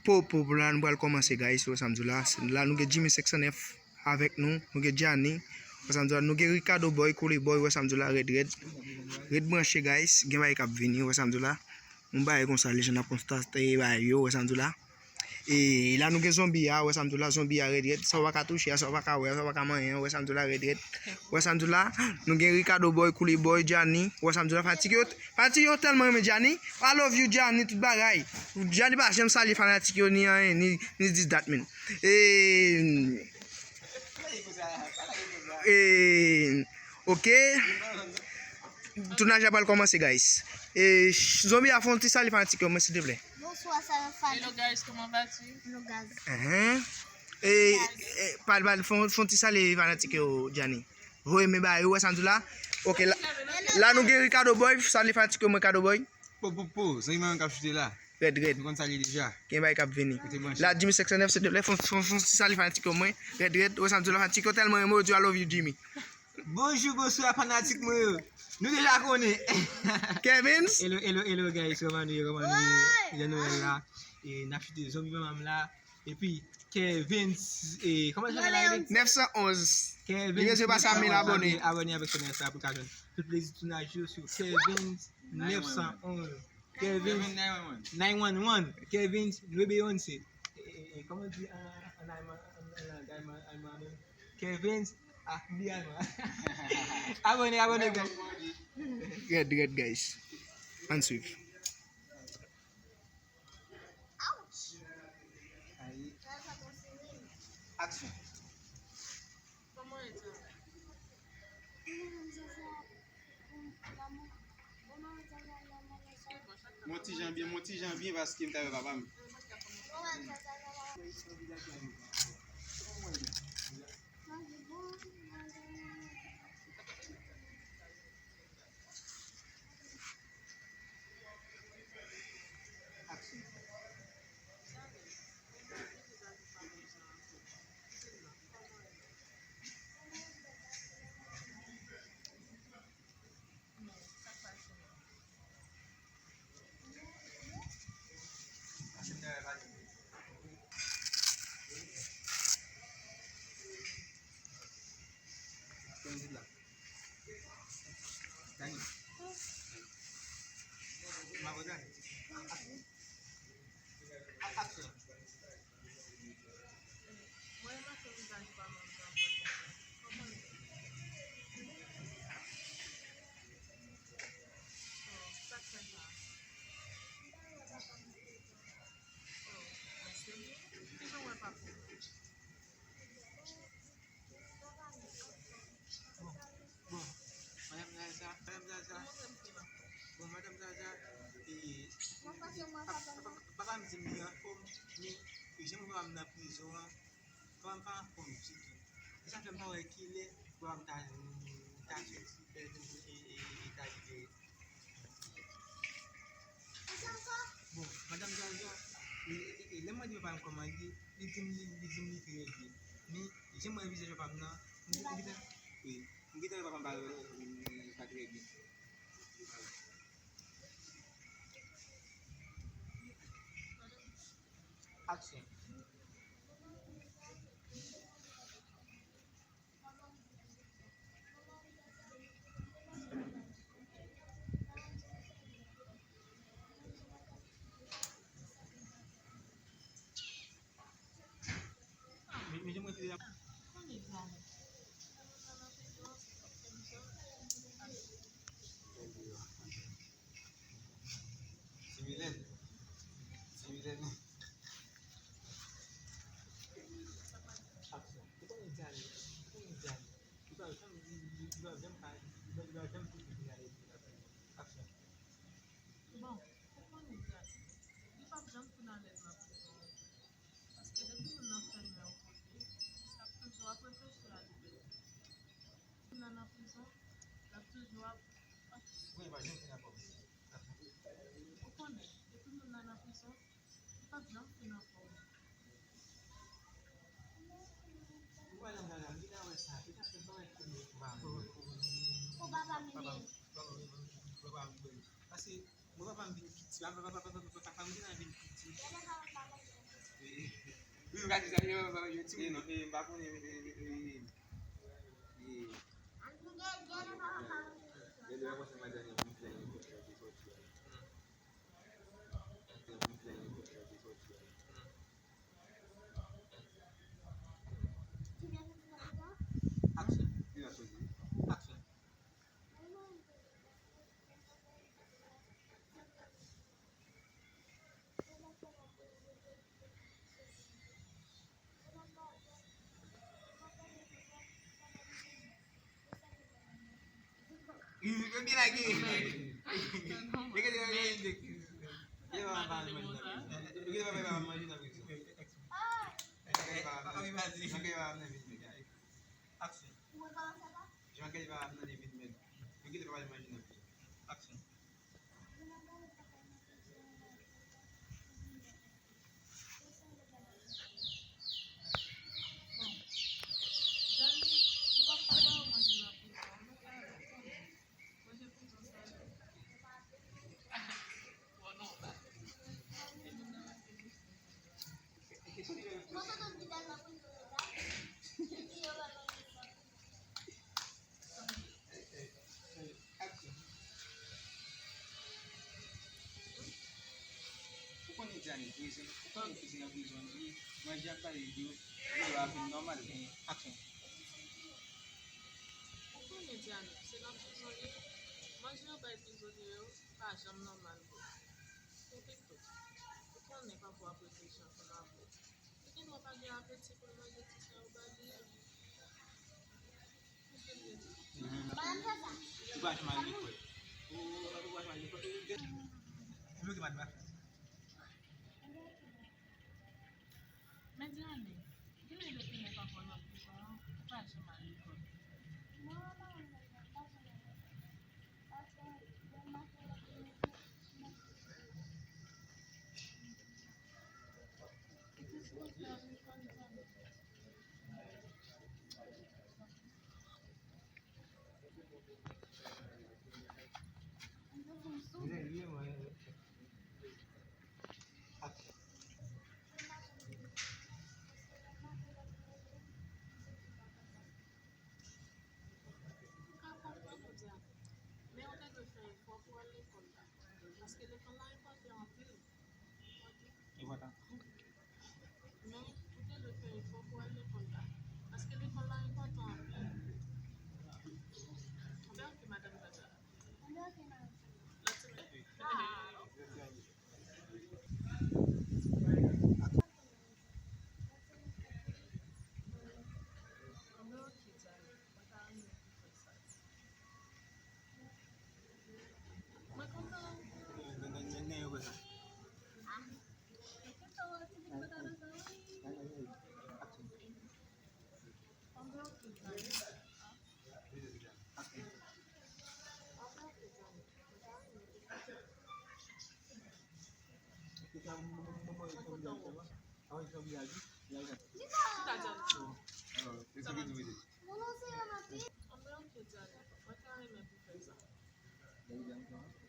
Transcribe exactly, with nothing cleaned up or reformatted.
Popo, la nou pral kòmanse, guys, wè sa m di w la. La nou gen Jimmy senk san nèf avèk nou, nou gen Gianni, wè sa m di w la, nou gen Ricardo Boy, Kouli Boy, wè sa m di w la, red, red. Red branche, guys, gen bagay k ap vini, wè sa m di w la. Yon bagay konsa, lejann ap konstate bagay yo, wè sa m di w la. E la nou gen zonbi a, wè sa m di w la, zonbi a red, red. Sa w pa ka touche a, sa w pa ka wè a, sa w pa ka manyen an, wè sa m di w la, red, red. Wè sa m di w la, nou gen Ricardo Boy, Kouli Boy, Gianni, wè sa m di w la, fanatik yo, fanatik yo tèlman renmen Gianni. I love you, Gianni, tout bagay. Gianni pa janm salye fanatik yo, ni anyen, ni, ni dis dat, men. E, e, ok. Tounaj la pral kòmanse, guys. E, ch-, zonbi a, fè yon ti salye fanatik yo, mwen, silteplè. Bonsoir, ça va, fan. Hello, guys, comment vas-tu? Hello, guys. Enhen. E, e, pale, pale, fè yon, fè yon ti salye fanatik yo, Gianni. Voye men ba yo, wè sa m di w la. Ok, la, la nou gen Ricardo Boy, salye fanatik yo, mwen, Ricardo Boy. Po, po, po, zanmi mwen k ap choute la. Red, red. Nou konn sa li deja. Gen bagay k ap vini. Rete branche. La, Jimmy senk san nèf, silteplè, fè, fè, fè yon ti salye fanatik yo mwen. Red, red, wè sa m di w la, fanatik yo tèlman renmen w, di I love you, Jimmy. Bonjou, bonswa, fanatik mwen yo. Nou deja konnen. Kevins. Hello, hello, hello, guys. Kòman nou ye? Kòman nou ye? Jan nou wè la. E, n ap choute zonbi manman m la. Epi, Kevins, e, kòman sa rele? Nèf san onz. Kevins. Li bezwen pase a mil abòne. Abòne avèk chanèl sa pou ka jwenn tout lezi tounaj yo sou Kevins nèf san onz. Kevin nine one one. Kevin Rebeyonce. E, e, e, kòman di an, an alman, an, an langaj alman, alman menm? Kevin, ah, m bliye alman. Abòne, abòne, guys. Red, red, guys. Ann swiv. Aksyon. Mon ti jan byen, mon ti jan byen, paske m ta wè papa m. Aksyon. Dani. M ap gade. Aksyon. Mwen remake vizaj ou pa menm jan pou l fè. Konprann? Oh, sa k fè sa? Oh, mwen serye? Kijan w wè pa pou mwen? Bon, bon, madan Zaza, madan Zaza, bon, madan Zaza, e, papa, papa, papa m di m li anfòm, men, e, jan m wè papa m nan prizon an, papa m pa anfòm ditou. E sa fè m pa wè kilè papa m ta, ta soti, e, e, e, e ta libere. Bon, madan Zaza, e, e, e, lè m mande papa m kòman l ye, li di m li, li di m li trè byen. Men, jan m wè vizaj papa m nan, m, m gentan, wi, m gentan wè papa m pa, pa trè byen. Aksyon. Ti Milèn. Ti Milèn. Aksyon. Ou konnen Djani? Ou konnen Djani? Li pa janm, li, li, li pa janm pa, li pa, li pa janm fout vin alèz nan prizon. Aksyon. Bon, ou konnen Djani? Li p ap janm fin alèz nan prizon. Paske depi moun nan fèmen yon kote, l ap toujou ap reflechi a li menm. Moun nan nan prizon, l ap toujou ap, ap... Wi, li pa janm fin anfòm. Ou konnen, depi moun nan nan prizon, li p ap janm fin anfòm. Ou pa nan gala, m gentan wè sa, gentan fè bagay kounye a. Ou papa m li menm. Papa m, papa m, papa m, papa m, paske mwen papa m vin piti, papa, papa, papa, papa, papa m gentan vin piti. Gade papa m, papa m. Ou ka di sa, yo, yo, yo, ti. E non, e, m pa konnen, e, e, e, e, e, e, lè, lè, lè, lè, Aksyon. Aksyon. Yo gen la gen. Yo gen la gen. Yo gen la gen. Yo gen la gen. Aksyon. Jan kèk pa nan li vin men. Yo gen la gen. Aksyon. Aksyon. Ou konnen Djani prizon, ou konnen prizon nan prizon li, manje ap bay li yo, li yo ap vin nòmal. Aksyon. Ou konnen Djani, se nan prizon li, manje yo bay prizonye yo pa janm nòmal vre. Ou konnen pafwa ap reflechi ansanm avè w. Li gen dwa pa gen apeti pou l manje ti sa yo ba li a. Ou pa janm al lekòl. Ou pa janm al lekòl. Ou bloke madanm la. Men Djani, genlè depi lè papa w nan prizon an, ou pa janm al lekòl. M ka konprann ou, Djani, men ou te dwe fè efò pou w al lekòl la, paske lekòl la enpòtan anpil. Enpòtan. Men, ou te dwe fè efò pou w al lekòl la, paske lekòl la enpòtan anpil. Anben, oke, madanm Tata. Anben, oke, madanm Tata. Lòt semèn. Anben, oke, Djani. Mwen ta renmen pou fè sa. Mwen kontan. Mwen kontan wè w ti vin kontan nan sa, wi. Anben, oke, Djani. Anben, oke, Djani. Mwen ta renmen pou fè sa. Anben, oke, Djani. Mwen ta renmen pou fè sa.